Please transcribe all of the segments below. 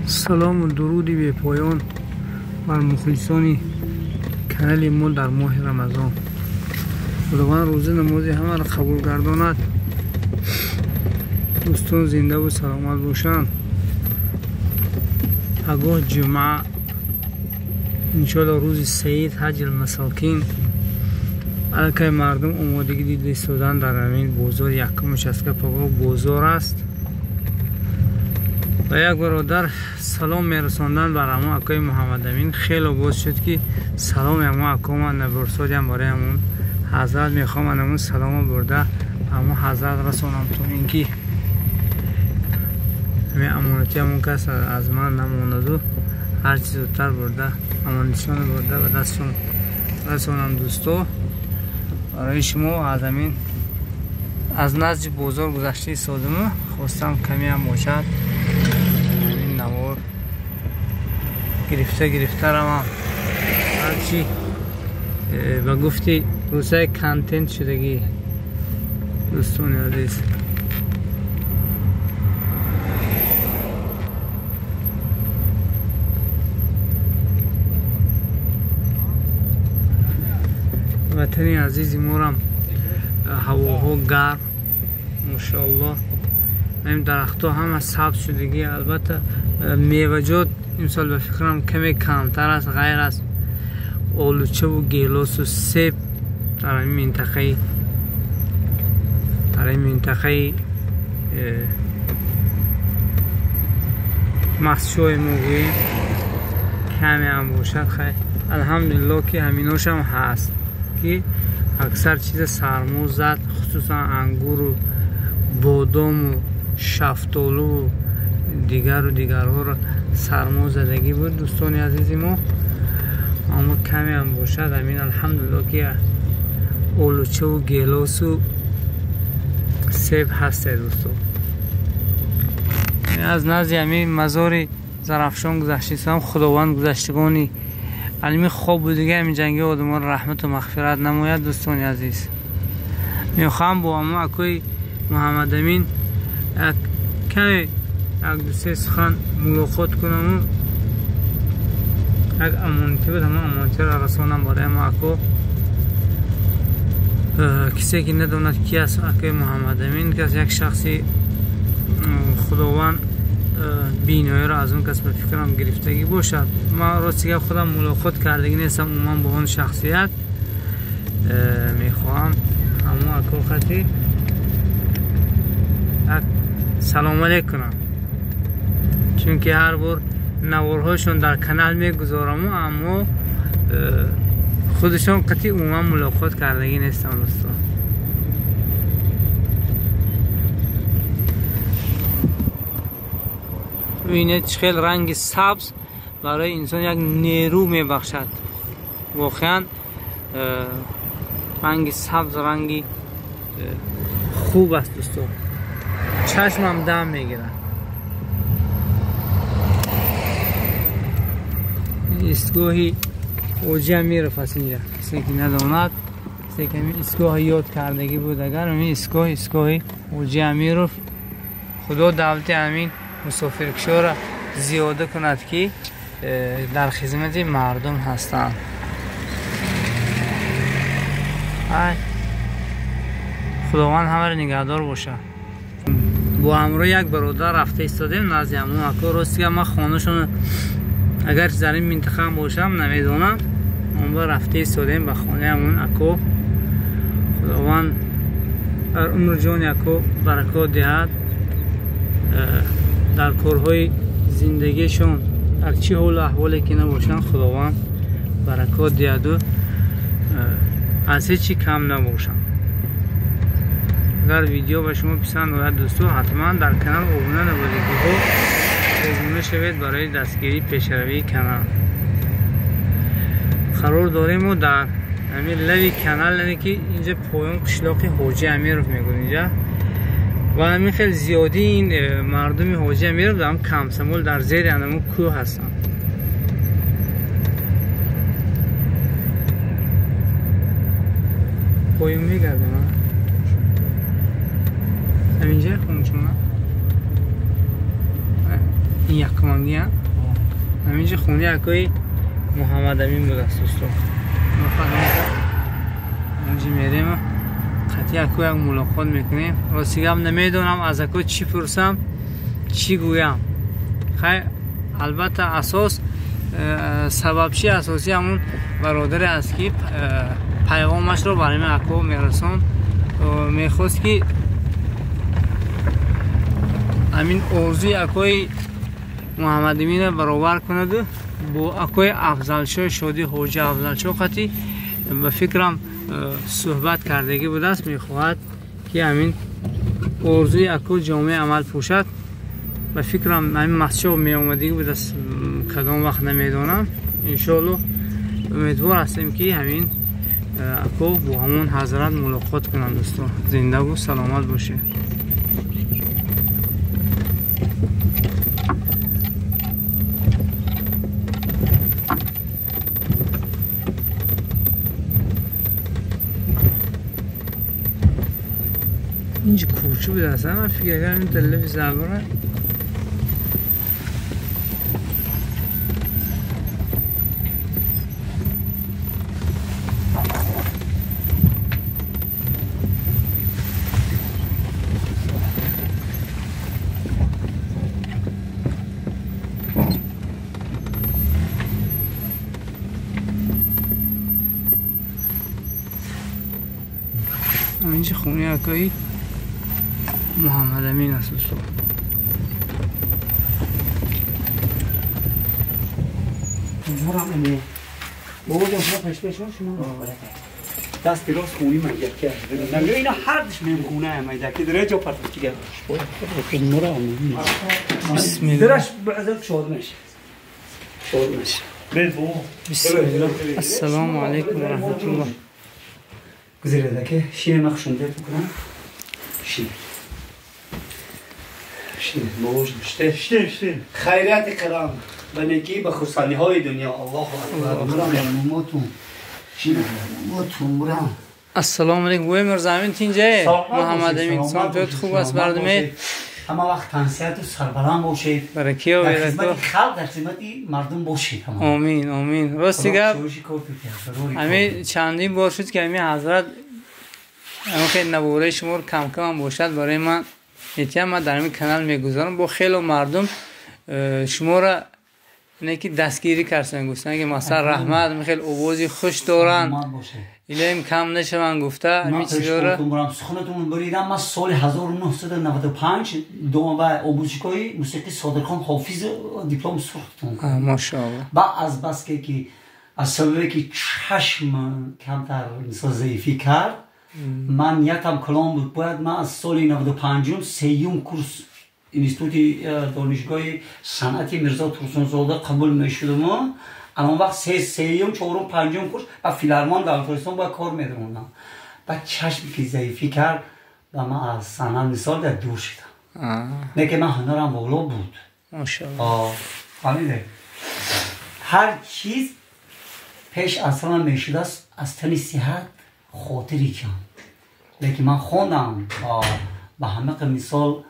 Салому дуруди бепоён бар мухлисони канали мо дар моҳи Рамазон. Худованд рӯзи намози ҳамаро қабул гардонад. Дӯстон зиндаву саломат бошанд. Пагоҳ ҷумъа, иншоалло рӯзи саид ҳаҷи масокин. Аллакай мардум омодагӣ дида истоданд дар ҳамин бозор. Якумаш аст ки пагоҳ бозор аст. Ва як бародар салом мерасонданд бар ҳамон акои Муҳаммадамин. Хеле боз шуд ки саломи ҳамон ако ман набурсодям барои ҳамон ҳазрат. Мехоҳам ҳамон саломо бурда ҳамон ҳазрат расонам, то ин ки ҳамин амонати ҳамон кас аз ман намонаду ҳарчи зудтар бурда амонатишонро бурда ба дастшон расонам. Дӯсто, барои шумо аз ҳамин аз назди бозор гузашта истодаму хостам камеам бошад ҳамин навор гирифта гирифта равам. Ҳарчи ба гуфти рӯзаи контент шудагӣ, дӯстони азиз. Ватани азизи морам ҳавоҳо гарм, машоаллоҳ. Ҳамин дарахтҳо ҳама сабз шудагӣ. Албатта меваҷот имсол ба фикрам каме камтар аст, ғайр аз олучаву гелосу себ дар ҳамин минтақаи мастшои мо гӯем каме ҳам бошад. Хайр, алҳамдулиллоҳ ки ҳаминошам ҳаст, ки аксар чиза сармо зад, хусусан ангуру бодому шафтолуву дигару дигарҳоро сармо задагӣ буд, дӯстони азизи мо. Аммо каме ҳам бошад ҳамин алҳамдулиллоҳ ки олучаву гелосу себ ҳасте, дӯсто. Аз назди ҳамин мазори Зарафшон гузаштистам. Худованд гузаштагони алими хоб будига ҳамин ҷанги одамонро раҳмату мағфират намояд, дӯстони азиз. Мехоҳам бо ҳамон акои Муҳаммадамин каме як ду-се сухан мулоқот кунаму як амонатӣ буд, ҳамон амонатиро расонам барои ҳамон ако. Кисе ки надонад ки аст акои Муҳаммадамин, кас як шахси Худованд биноиро аз он кас ба фикрам гирифтагӣ бошад. Ман рости гап худам мулоқот кардагӣ нестам умуман бо он шахсият. Мехоҳам ҳамон ако хати як салом алейк кунам, чунки ҳар бор наворҳояшон дар канал мегузораму, аммо худашон қатъи умуман мулоқот кардагӣ нестам, дӯсто. Бибинед чӣ хел ранги сабз барои инсон як нерӯ мебахшад. Воқеан ранги сабз ранги хуб аст, дӯсто. Чашмам дам мегирад. Истгоҳи Ҳоҷи Амиров аст инҷа. Касе ки надонад, касе ки ҳамин истгоҳ ёд кардагӣ буд, агар ҳамин истгоҳ истгоҳи Ҳоҷи Амиров. Худо давлати ҳамин мусофиркишоро зиёда кунад, ки дар хизмати мардум ҳастанд. Худованд ҳамаро нигаҳдор бошад. Бо ҳамроҳи як бародар рафта истодем назди ҳамон ако. Рости гап ман хонашон агар дар ин минтақа бошам намедонам. Он ба рафта истодем ба хонаи ҳамон ако. Худованд дар умру ҷони ако баракот диҳад, дар корҳои зиндагиашон дар чӣ ҳолу аҳволе ки набошанд Худованд баракот диҳаду аз ҳеҷ чӣ кам набошанд. Агар видео ба шумо писанд ояд, дӯсто, ҳатман дар канал обуна набудагиҳо обуна шавед барои дастгирии пешравии канал. Қарор дорем мо дар ҳамин лави канал, яъне ки инҷа поён қишлоқи Ҳоҷи Амиров мегӯяд инҷа. Ва ҳамин хел зиёдии ин мардуми Ҳоҷи Амиров дар Комсомол дар зери ҳамон кӯҳ ҳастанд. Поён мегардем. Ҳаминҷа хончуна Ин якуманги ҳаминҷа хонаи акои Муҳаммадамин будааст дӯсто. Онҷи мерем қатъи ако як мулоқот мекунем. Рости гап намедонам аз ако чӣ пурсам, чӣ гӯям. Хай, албатта асос сабабчи асосӣ ҳамун бародаре аст ки пайғомашро барои ман ако мерасон. Мехост ки ҳамин орзуи акои Муҳаммадаминро баровар кунаду бо акои Афзалшоҳ Шодӣ Ҳоҷа Афзалшоҳ қатӣ ба фикрам суҳбат кардагӣ будааст. Мехоҳад ки ҳамин орзуи ако ҷомеи амал пӯшад. Ба фикрам ҳамин масҷид меомадагӣ будааст, кадом вақт намедонам. Иншоалло умедвор ҳастем ки ҳамин ако бо ҳамон ҳазрат мулоқот кунанд. Дӯсто, зиндагу саломат бошед. اینجا کوچه بود اصلا من فکر کردم این دله زبره. اینجا خونه اکایی محمد امین است دوستان. دست راست خونی من یکی نمیگه اینا هر دش میخونه من یکی داره جا پرت دیگه. بسم الله. درش بعد شاد میشه. شاد میشه. بسم الله. السلام علیکم و رحمت الله. گذره که شیر مخشونده میکنم. شیر. شیر موج شته شته شته. خیرات کرام به نیکی به خرسانی های دنیا. الله اکبر. مرام السلام علیکم. وی مرزامین تینجه محمد امین سلام خوب است بردمه. همه وقت تنصیحت و سربلند باشید. برکه و در خدمت خلق، در خدمت مردم باشید. آمین آمین. راستی گپ همین چندین بار شد که همین حضرت همین خیلی نواره شما کم کم باشد برای من میتیم من در همین کانال میگذارم با خیلی مردم شما را نه که دستگیری کردن گفتن که مثلا رحمت خیلی آوازی خوش دارن ایلیم کم نشون گفته همین چیزا را سخنتون بریدم. من سال 1995 دوم و آموزشگاه موسیقی صادقان حافظ دیپلم سرختون. ماشاءالله. با از بس که از سبب که چشم کمتر مثلا ضعیفی کرد من نیتم کلام بود باید من از سال 95 سیوم کورس اینستیتوت دانشگاه صنعتی میرزا تورسونزاده قبول میشدم. اما وقت سیوم چهارم پنجم کورس و فیلارمان در تورستان باید کار میدوندم. بعد چشم که ضعیفی کرد و من از صنعت مثال در دور شدم. نه که من هنرم بالا بود. ماشاءالله. فهمیده هر چیز پیش اصلا میشد است از تن صحت خاطری کم. لیکن من خوندم به همه مثال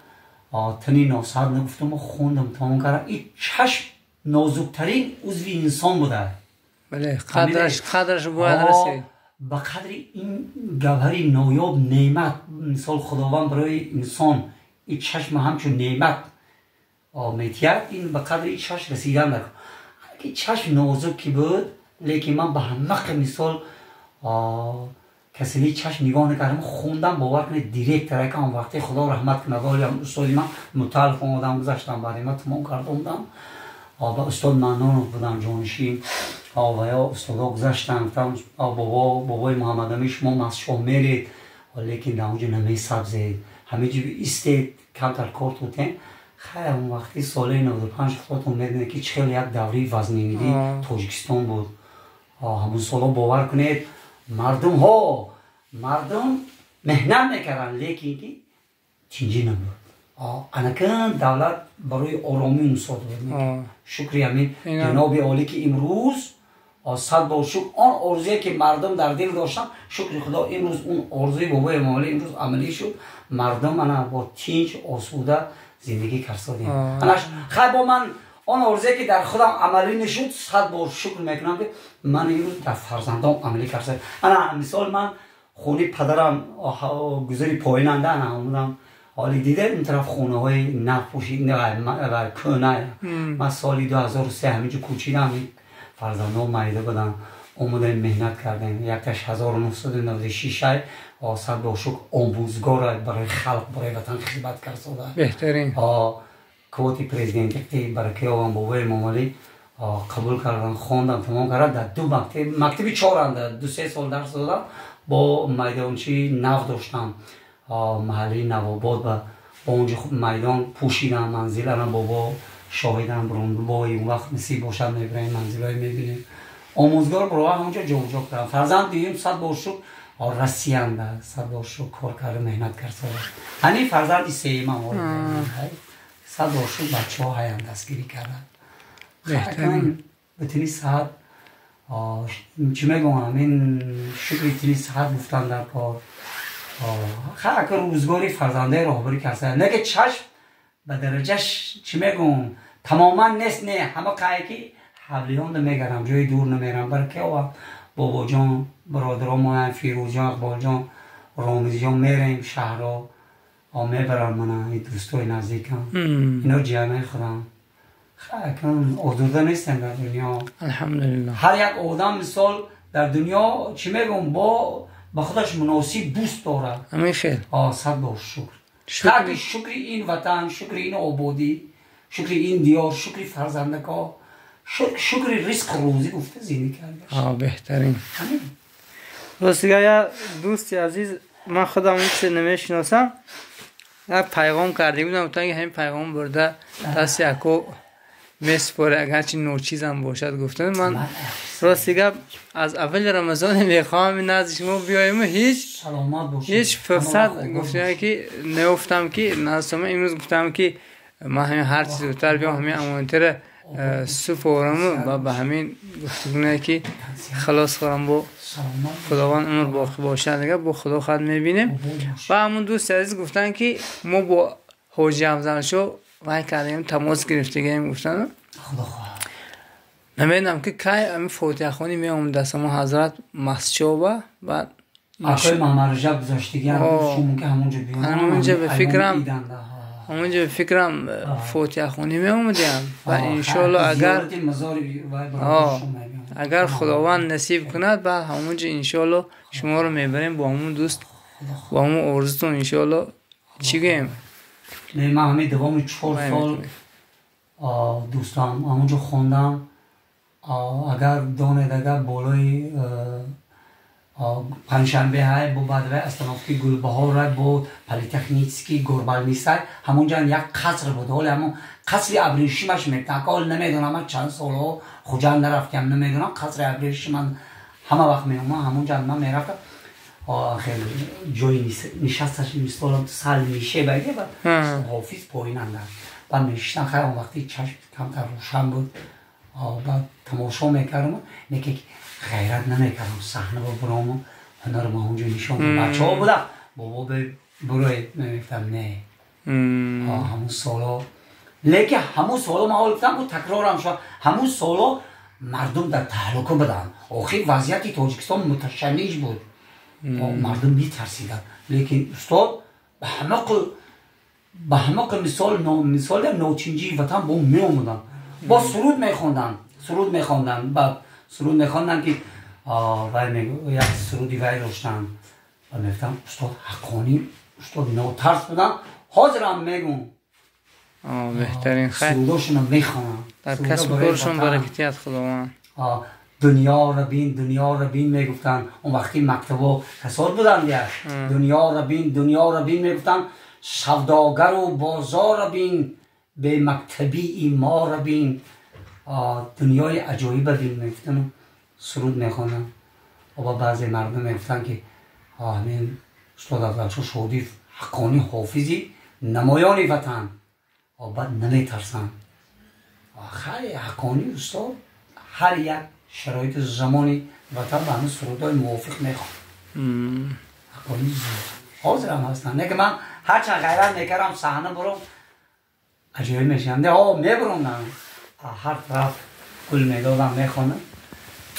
تنی ناصحت نگفتم و خوندم تمام کردم. این چشم نازکترین عضو انسان بوده. بله قدرش باید رسید. به قدر این گوهری نایاب نعمت مثال خداوند برای انسان این چشم همچون نعمت میتید، این به قدر این چشم رسیدن نکن. که چشم نازکی بود لیکن من به همه مثال کسلی چشم نگاه نکردم خوندم. باور کنید دیرکتر که آن وقتی خدا رحمت کنه ولی استاد من متعلق آمدم گذاشتم بعد من تمام کردم. با استاد منان بودم جانشین و یا استادا گذاشتم گفتم بابای محمد امین شما مسجد میرید لیکن در اونجا نمیسبزید همه جی ایستید کمتر کار توتین. خیر اون وقتی سال 95 خودتون میدونید که چه یک دوره وزنینی تاجیکستان بود. همون سالا باور کنید مردم مهنت میکردن لیکن که چینجی نبود. انکن دولت برای آرامی مساعد بود. شکری همین جناب عالی که امروز صد بار شکر آن آرزویی که مردم در دل داشتن شکر خدا امروز اون آرزوی بابای مالی امروز عملی شد. مردم انا با تینج آسوده зиндагӣ карсодем. Хай бо ман он орзуе ки дар худам амалӣ нишуд, 100 бор шукр мекунам ки ман имрӯз дар фарзандом амалӣ карсодам. Ана мисол ман хонаи падарам гузари поинанда ана омадам, ҳоли дида ин тараф хонаҳои нав пӯшид кӯна. Ман соли 2003 ҳаминҷо кӯчидам, фарзандом майда будам, омадаем меҳнат кардем. Якташ 1996 сад бор шукр омӯзгор барои халқ, барои ватан хизмат карсода. Беҳтарин. Квоти президентӣ баракиёвам бобои Эмомалӣ қабул кардан, хондам, тамом кардам. Дар ду мактаб, мактаби чоранда 2-3 сол дарс додам, бо майдончии нав доштам, маҳаллаи Навобод, ба онҷо майдон пӯшидам, манзилам бобо шоҳидам бо он вақт насиб бошад мебарем, манзилҳое мебинем. Омӯзгор барои ҳамонҷо ҷобаҷо кардам. Фарзанд дуюм 100 бор шукр Россиянда 100 бор шукр кор карда, меҳнат карда. Ҳамин фарзанди сеюмам 100 бор шукр бачаҳо ҳаян дастгирӣ карданд. Беҳтарин. Ба тини саҳат чӣ мегӯям, ҳамин шукри тини саҳат гуфтан дар кор. Хай ака рӯзгори фарзандаи роҳбарӣ карда, не ки чашм ба дараҷаш чӣ мегӯям тамоман нест, не ҳама қае ки ҳавлиёнда мегарам, ҷои дур намерам. Баракиёвам бобоҷон, бародаро моям, Фирӯзҷон, Иқболҷон, Ромизҷон, мерем шаҳрҳо, мебарам мана дӯстои наздикам, ино ҷамъи худам. Хай озурда нестем дар дунё. Алҳамдулиллоҳ. Ҳар як одам мисол дар дунё чӣ мегӯям бо ба худаш муносиб дӯст дорад. Ҳамин хел. 100 бор шукр. Шукри ин ватан, шукри ин ободӣ, шукри ин диёр, шукри фарзандако, шукри ризқ рӯзӣ гуфта зиндагӣ карда. Беҳтарин. Ростига як дӯсти азиз, ман худам ҳеч намешиносам, як пайғом карда будам, гуфтам ки ҳамин пайғом бурда дасти ако месупорӣ, агарчи ночизам бошад гуфтам. Ман рости гап аз аввали Рамазон мехоҳам назди шумо биёем, ҳеҷ фурсат гуфтам ки неёфтам ки назди шумо. Имрӯз гуфтам ки ман ҳамин ҳарчи зудтар биём, ҳамин амонатро супорам ва ба ҳамин гуфтугӯе ки халос хӯрам, бо Худованд умр боқӣ бошад, дигар бо Худо хат мебинем. Ва ҳамун дӯсти азиз гуфтанд ки мо бо ҳоҷи Афзалшо вай кардем, тамос гирифтагием, гуфтанд. Намедонам ки кай ҳамин фотиҳахонӣ меомад дастамо ҳазрат Масчоба, баъд акои Маҳмадраҷаб гузаштагиам мумкин ҳамонҷо биём. Ҳамонҷо ба фикрам, ҳамонҷо ба фикрам фотиҳахонӣ меомадиам ва иншоалло агар Худованд насиб кунад, баъд ҳамонҷо иншоалло шуморо мебарем бо ҳамун дӯст, бо ҳамун орзутон иншоалло. Чӣ гӯем? Не, ман ҳамин давоми 4 сол дӯстам ҳамонҷо хондам. Агар донед, агар болои панҷшанбе ҳай бо баъд вай остановки Гулбаҳор ҳай бо политехнический горбалнисай, ҳамонҷо як қаср буд. Ҳоле ҳамон қасри абрешимаш мегуфтанд. Ака ҳоле намедонам, ман чанд солҳо Хуҷанд нарафтиам, намедонам қасри абрешиман ҳама вақт меомад, ҳамонҷо ман мерафтам. Хеле ҷои нишасташ мисол сал мешебаге ва ҳофиз поинанда. Баъд мешиштам, хай он вақти чашм камтар рӯшан буд, баъд тамошо мекардам, не ки ғайрат намекардам саҳна бибурому ҳунарро ман онҷо нишон. Бачаҳо будам, бобо бурой, мегуфтам не. Ҳамун солҳо, лекин ҳамун солҳо ман ҳол гуфтам, такрорам шуд, ҳамун солҳо мардум дар таҳлука буданд. Охир вазъияти Тоҷикистон муташанниж буд, мардум метарсиданд. Лекин устод ба ҳамақи мисол мисоли ночинҷии ватан бо меомаданд, бо суруд мехонданд, суруд мехонданд, баъд суруд мехонданд ки вай як суруди вай доштанд ва мегуфтам устод ҳаққонӣ, устод нотарс буданд. Ҳозирам мегӯм беҳтарин. Хайр, сурудошонро мехонам. Дар касбу коршон баракатият Худованд. Дунёро бин, дунёро бин мегуфтанд. Он вақти мактабо касод буданд, я дунёро бин, дунёро бин мегуфтанд, савдогару бозорро бин, бемактабии моро бин, дунёи аҷоиба бин мегуфтанд, суруд мехонданд. Ва баъзе мардум мегуфтанд ки ҳамин устод Афзалшо Шодиев ҳаққонӣ ҳофизи намоёни ватан, баъд наметарсанд. Хай ҳаққонӣ устод ҳар як шароити замони ватан ба ҳамин сурудҳои мувофиқ мехонд. Ҳаққонӣ ҳозирам ҳастанд. Не ки ман ҳарчанд ғайрат мекардам саҳна бурам, аҷоиб мешавам. Мебурондам ҳар тараф гул медодам, мехондам,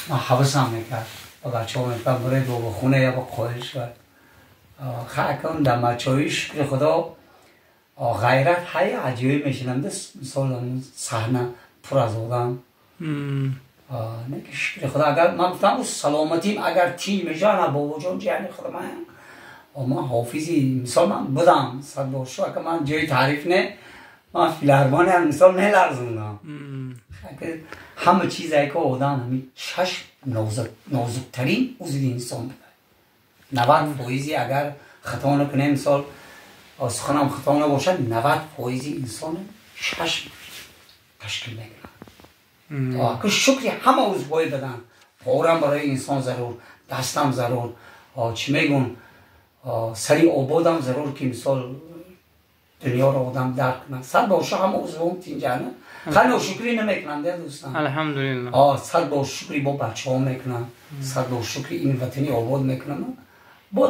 ман ҳавасам мекард ба бачаҳо мекард барои бобохона я ба қоил шавад. Хайкун дар мачои шукри Худо ғайрат ҳай аҷоиб мешидам. Мисол саҳна пур аз одам. Шукри Худо, агар ман гуфтам саломатим агар тинҷ мешавад, на бобоҷон ҷияни худо ман ман ҳофизи мисол ман будам сад бор шукр, агар ман ҷои таъриф не, ман филармониам мисол меларзондам. Ҳама чизе ки одам ҳамин чашм нозуктарин узви инсон буда. 90% агар хато накунем, мисол суханам хато набошад, 90% инсон чашм ташкил мекунад. Шукри ҳама узвҳои бадан, порам барои инсон зарур, дастам зарур, чӣ мегӯн, сари ободам зарур, ки мисол дунёро одам дарк кунад. Сад бор шукр ҳама узвҳом тинҷана. Хеле ношукрӣ намекунам, дӯстам. Алҳамдулиллоҳ. Сад бор шукри бо бачаҳо мекунам, сад бор шукри ин ватани обод мекунам. Бо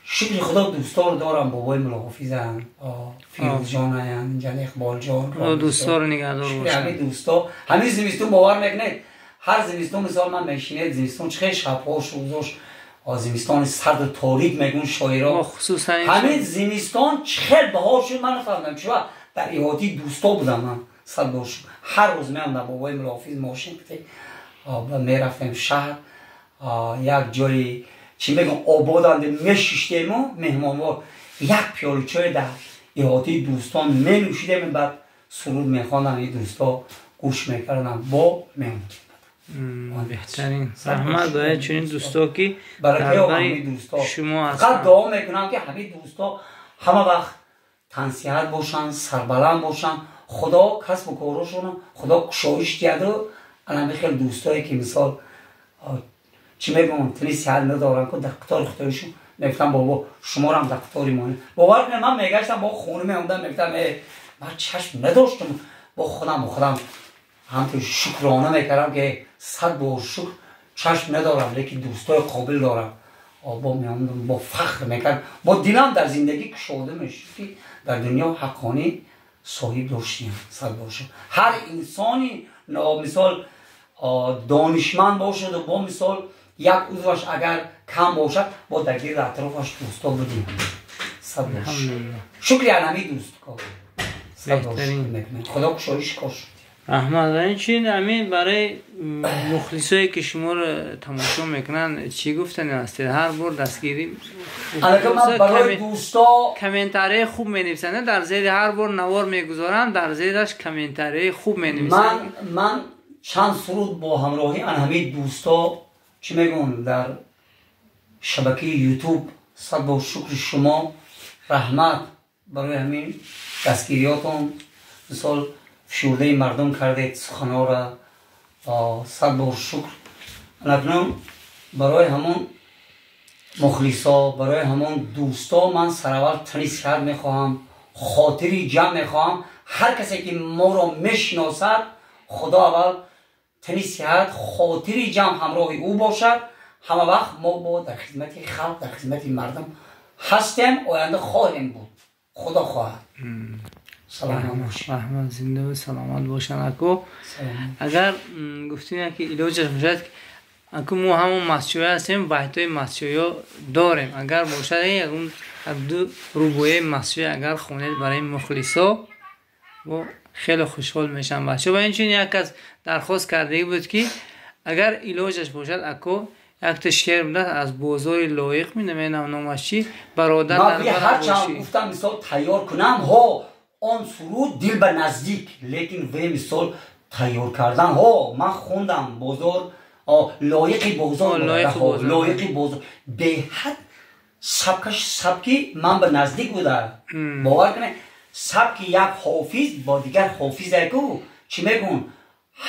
шукри Худо дӯстор дорам, бобои Мулоҳофизам, Фирӯзҷонаян, инҷа Иқболҷон. Дӯстор нигаҳдор бошанд. Ҳамин дӯсто, ҳамин зимистон бовар мекунед, ҳар зимистон мисол ман мешинед, зимистон чӣ хел шабҳош, рӯзош, зимистони сарду торик мегӯн шоиро. Ҳамин зимистон чӣ хел баҳор шуд, ман нафаҳмидам. Чӣ вақт дар иҳотаи дӯсто будам ман, сад бор шукр. Ҳар рӯз меомдам бобои Мулоҳофиз мошин мерафтем шаҳр, як ҷои чӣ мегӯм ободанде мешиштему меҳмонвор як пиёла чой дар иҳотаи дӯстон менӯшидем, баъд суруд мехондам, ин дӯсто гӯш мекардам, бо меомадем. Беҳтарин. Раҳмат барои чунин дӯсто ки дар бари шумо ҳастанд. Фақат дуо мекунам ки ҳамин дӯсто ҳама вақт тансиҳат бошанд, сарбаланд бошанд, Худо касбу корашонро Худо кушоиш диҳаду ана хел дӯстое ки мисол чӣ мегӯм тини сиҳат надорам, ку дар қатори худоишон мегуфтам бобо шуморам дар қатори мо. Бовар кунед, ман мегаштам бо хона меомдам, мегуфтам ман чашм надоштам, бо худам ҳамту шукрона мекардам ки сад бор шукр чашм надорам, лекин дӯстои қобил дорам. Бо меомдам, бо фахр мекардам, бо дилам дар зиндагӣ кушода мешуд ки дар дунё ҳаққонӣ соҳиб доштем. Сад бор шукр. Ҳар инсони мисол донишманд бошаду бо мисол як узваш агар кам бошад, бо дар гирди атрофаш дӯсто будем. Сад бор шукри анами дӯстко. Сад бор шукр мекунем. Худо кушоиш кош. Раҳмат. Ин чин ҳамин барои мухлисое ки шуморо тамошо мекунанд чӣ гуфтани ҳастед? Ҳар бор дастгирӣ барои дӯсто комментарияи хуб менависанд, дар зери ҳар бор навор мегузоранд, дар зераш комментарияи хуб менависанд. Ман чанд суруд бо ҳамроҳи ан ҳамин дӯсто чӣ мегӯм дар шабакаи Ютуб. Сад бор шукри шумо, раҳмат барои ҳамин дастгириётон. Мисол фишурдаи мардум кардед суханҳоро, сад бор шукр. Анакнун барои ҳамон мухлисо, барои ҳамон дӯсто ман сараввал тани сиҳат мехоҳам, хотири ҷамъ мехоҳам. Ҳар касе ки моро мешиносад, Худо аввал тани сиҳат, хотири ҷамъ ҳамроҳи ӯ бошад. Ҳама вақт мо бо дар хизмати халқ, дар хизмати мардум ҳастем, оянда хоҳем буд, Худо хоҳад. Раҳмат, зинда саломат бошанд. Ако агар гуфтем ки илоҷаш бошад, ако мо ҳамон масҷиҳо ҳастем, байтҳои масҷиҳо дорем. Агар бошад ягон ду рубоияи масҷиҳо агар хонед барои мухлисо, бо хеле хушҳол мешаванд бачаҳо. Ва инчунин як кас дархост кардагӣ буд ки агар илоҷаш бошад, ако якта шеър будад аз бозори лоиқ, намедонам номаш чӣ, бародар дар ҳарчанд гуфтам мисол тайёр кунам, ҳо он суруд дил ба наздик, лекин ве мисол тайёр кардан, ҳо ман хондам бозор лоиқи бозор, лоиқи бозор беҳад сабкаш сабки ман ба наздик буда. Бовар кунед, сабки як ҳофиз бо дигар ҳофизе ку чӣ мегӯн,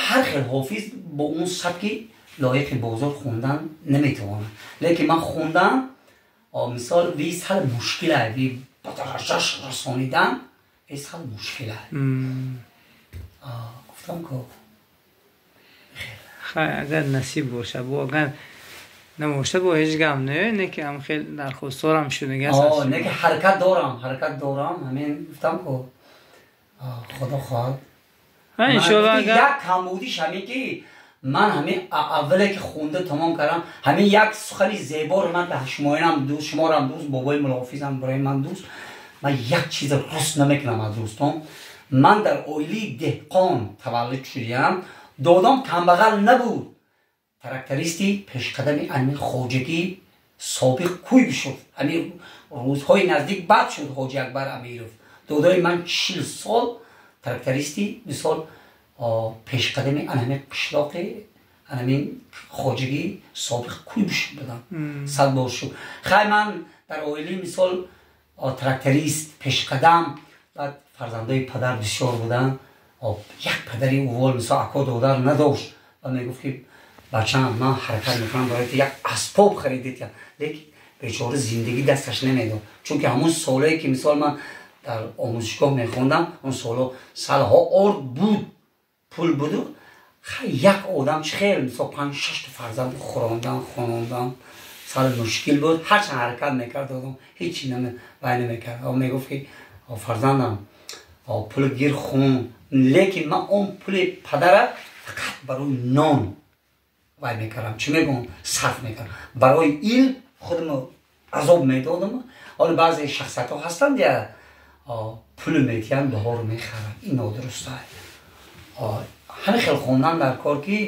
ҳар хел ҳофиз бо он сабки лоиқи бозор хондан наметавонад. Лекин ман хондам, мисол ви сал мушкила, ви ба дараҷаш расонидан сал мушкила. Гуфтам ку хай агар насиб боша, бо агар набошад бо ҳеҷ гап не, не ки ҳам хел дархостҳорам шудагиаст. Не ки ҳаракат дорам, ҳаракат дорам. Ҳамин гуфтам ку Худо хоҳад. Иншоалло агар як камбудиш ҳамин ки ман ҳамин аввале ки хонда тамом кардам, ҳамин як сухани зеборо ман ба шумоянам дӯст, шуморам дӯст, бобои Мулоҳофизам барои ман дӯст. Ман як чиза рост намекунам аз дӯстон. Ман дар оилаи деҳқон таваллуд шудиям. Додам камбағал набуд, трактористи пешқадами ҳамин хоҷагӣ собиқ Куйбышев, ҳамин рӯзҳои наздик бад шуд, Ҳоҷи Акбар Амиров. Додои ман 40 сол трактористи, мисол, пешқадами ҳамин қишлоқи ҳамин хоҷагӣ собиқ Куйбышев будам. Сад бор шуд. Хай, ман дар оилаи, мисол, тракторист пешқадам, баъд фарзандои падар бисёр буданд. Як падари увол, мисол, ако додар надошт ва мегуфт ки бачаам, ман ҳаракат мекунам барои ту як асбоб харидет. Лекин бечора зиндагӣ дасташ намедод, чунки ҳамон солое ки, мисол, ман дар омӯзишгоҳ мехондам, он соло салҳо орд буд, пул буду. Як одам чӣ хел, мисол, панҷ шашта фарзанд хӯрондан, хонондан сал мушкил буд. Ҳарчанд ҳаракат мекард одам, ҳечи вай намекард. Мегуфт ки фарзандам, пул гир, хун. Лекин ман он пули падара фақат барои нон вай мекардам, чӣ мегӯм, сарф мекардам. Барои илм худам азоб медодам. Ҳоло баъзе шахсиятҳо ҳастанд, я пул метиҳанд, баҳору мехаранд. Ин нодуруст. Ҳамин хел хондан дар кор ки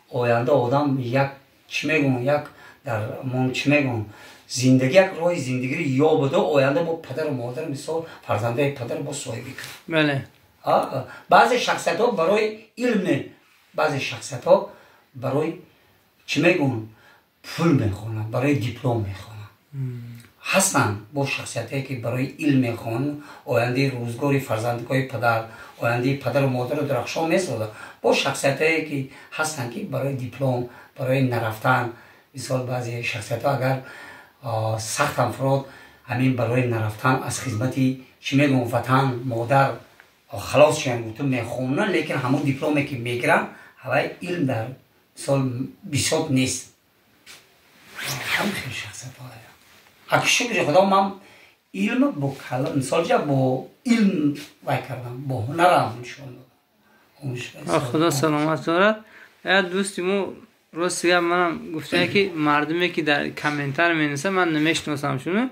оянда одам як, чӣ мегӯм, як дар мон, чӣ мегӯм, зиндагӣ, як роҳи зиндагиро ёбаду оянда бо падару модар, мисол, фарзандаи падар бо соҳибӣ кунад. Бале. Баъзе шахсиятҳо барои илм не, баъзе шахсиятҳо барои, чӣ мегӯм, пул мехонанд, барои диплом мехонанд. Ҳастанд бо шахсиятҳое ки барои илм мехонанд, ояндаи рӯзгори фарзандҳои падар, ояндаи падару модару дурахшон месозад. Бо шахсиятҳое ки ҳастанд ки барои диплом, барои нарафтан, мисол, баъзе шахсиятҳо агар сахт афрод ҳамин барои нарафтан аз хизмати, чӣ мегӯм, ватан модар халос шудан гуфта мехонанд, лекин ҳамон дипломе ки мегиранд, ҳавай илм дар, мисол, бисот нест. Ҳам хел шахсиятҳо. Аки шукри Худо, ман илм бо кала, мисол, ҷа бо илм вай кардам, бо ҳунарам нишон додам. Худо саломат дорад. Як дӯсти мо, рости гап, манам гуфтае ки мардуме ки дар комментар менависад, ман намешиносам шуно,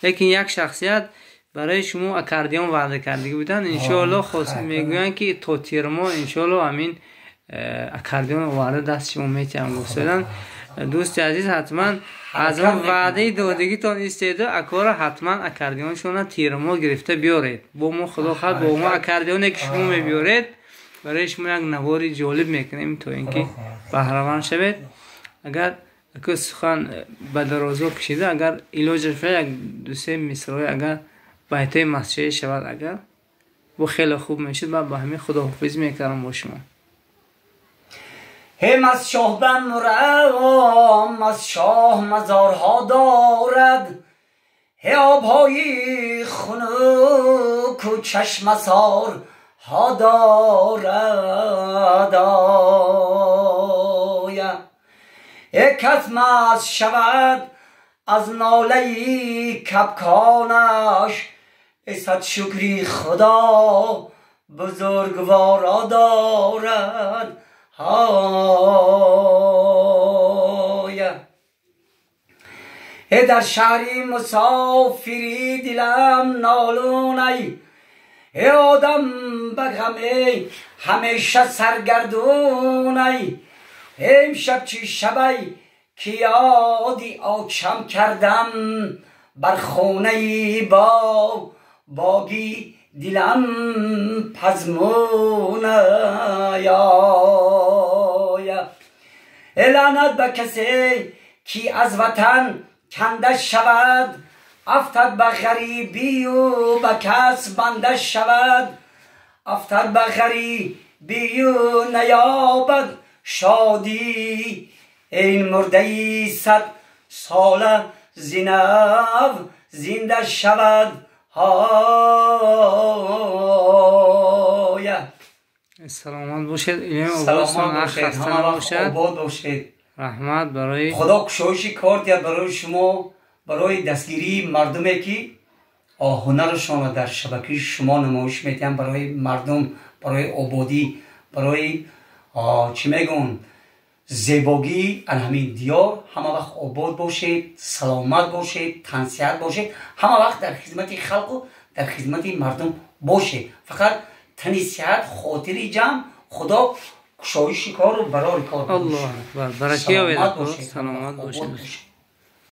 лекин як шахсият барои шумо аккордеон ваъда кардагӣ буданд. Иншоалло мегӯянд ки то тирмо иншоалло ҳамин аккордеон оварда даст шумо метиҳам гуфтадан. Дӯсти азиз, ҳатман аз он ваъдаи додагитон истеду акора ҳатман аккордеоншона тирмо гирифта биёред. Бо мо, Худо хоҳад, бо мо аккордеоне ки шумо мебиёред, барои шумо як навори ҷолиб мекунем, то ин ки баҳраванд шавед. Агар аку сухан ба дарозо кашида, агар илоҷаш шавад, як дусе мисраи, агар байтои масҷидӣ шавад, агар бо хеле хуб мешуд. Баъд ба ҳамин худоҳофиз мекардам бо шумо. Ҳем аз шоҳ бамрам, аз шоҳ мазорҳо дорад, ҳе обҳои хунуку чашмасорҳо дорад. Оя э кас маст шавад аз нолаи кабконаш, сад шукри Худо бузургворо дорад. Ҳоя э дар шаҳри мусофирӣ дилам нолунай, э одам ба ғаме ҳамеша саргардунай. Имшаб чӣ шабай ки ёди очам кардам, бар хонаи боги дилам пазмунай. Лаънат ба касе ки аз ватан канда шавад, афтад ба ғарибию ба кас банда шавад, афтад ба ғарибию наёбад шодӣ. Ин мурдаи сад сола зинав зинда шавад. Ҳоя. Саломат бошед. Саломат бошед, ҳама вақт обод бошед. Раҳмат барои Худо кушоиши кор диҳад барои шумо, барои дастгирии мардуме ки ҳунарашонро дар шабакаи шумо намоиш медиҳанд барои мардум, барои ободӣ, барои чӣ мегӯн, зебогии ҳамин диёр. Ҳама вақт обод бошед, саломат бошед, тансиҳат бошед, ҳама вақт дар хизмати халқу дар хизмати мардум бошед. Фақат тани сиҳат, хотири ҷамъ, худо кушоиши кору барори кор. Аллоҳ акбар, баракия. Саломат бошед.